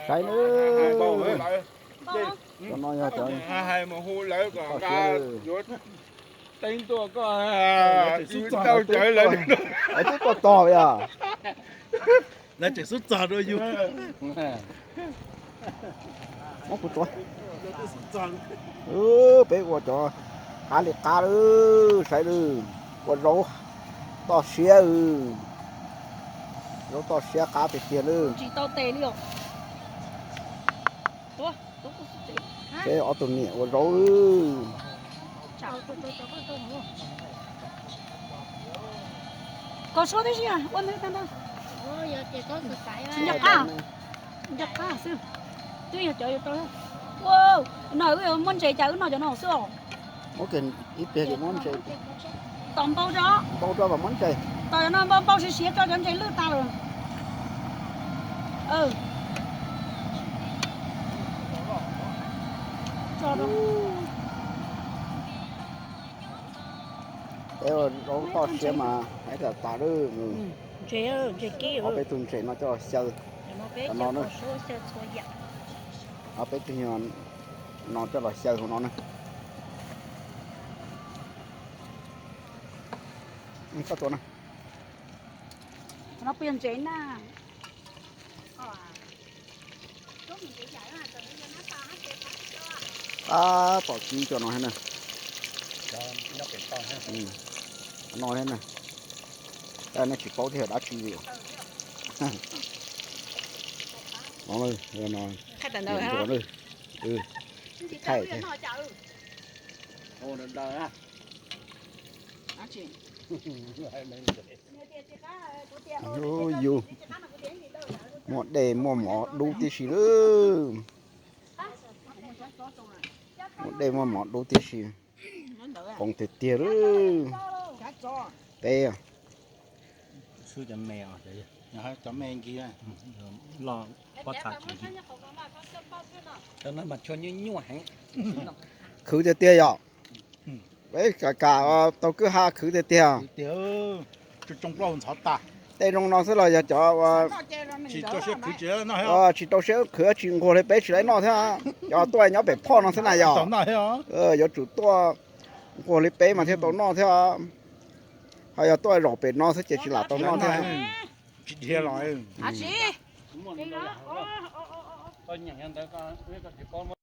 Saib nawb, cov no yog cov toj siab, lawv twb tuaj txog yog. Lawv tseem xub txog dua yus. Muab kuv tsuav. Peb ua cov qab li qab lawm, saib lawm, ua zaub toj siab, zaub toj siab qab tiag tiag lawm. Tsis tau tes li os. Peb ob tug niam ua zaub. Koj suab tib si ua ntawd tag ntawd. Nco qab, nco qab xwb. Twb yog cov yuav rau. Ua, no wb yuav muab ntses cas wb noj cov no xwb os. Muab kiag ib pliag ces muab ntses. Tos npau tso. Npau tso kom muab ntses. Tos cov no npau npau siav siav tso cov ntses lwj tas lawm. Peb ua zaub toj siab mas hais tias tas lawm. Ob peb tug ntses no coj los xyaw. Ob peb tug no coj los xyaw hauv no na. Koj tua na. Tab tom kib cov no thiab na. No thiab na. Nej tsis paub thiab dab tsi li. Thaij thiab. Yus, muaj dej muaj mov dub tib si lawm. Muaj dej muaj mov dub tib si. Qoos tiag tiag lawm. Peb xwb cov me, cov me nkig loj pob txha tsis nkig. Cov no mas tshua nyuaj nyuaj heev. Khwv tiag tiag yom. Peb kam kam tau kwj ha khwv tiag tiag. Tej zoo no xwb los yog cov tsis tau siab khwv tsis nquag li peb tsis tau noj thiab. Cov tuaj nyob pem phoj no xwb na yog. Yuav tsum tuaj nquag li peb mas thiaj tau noj thiab. Ho yog tuaj zaum pem no xwb ces tsis lam tau noj thiab.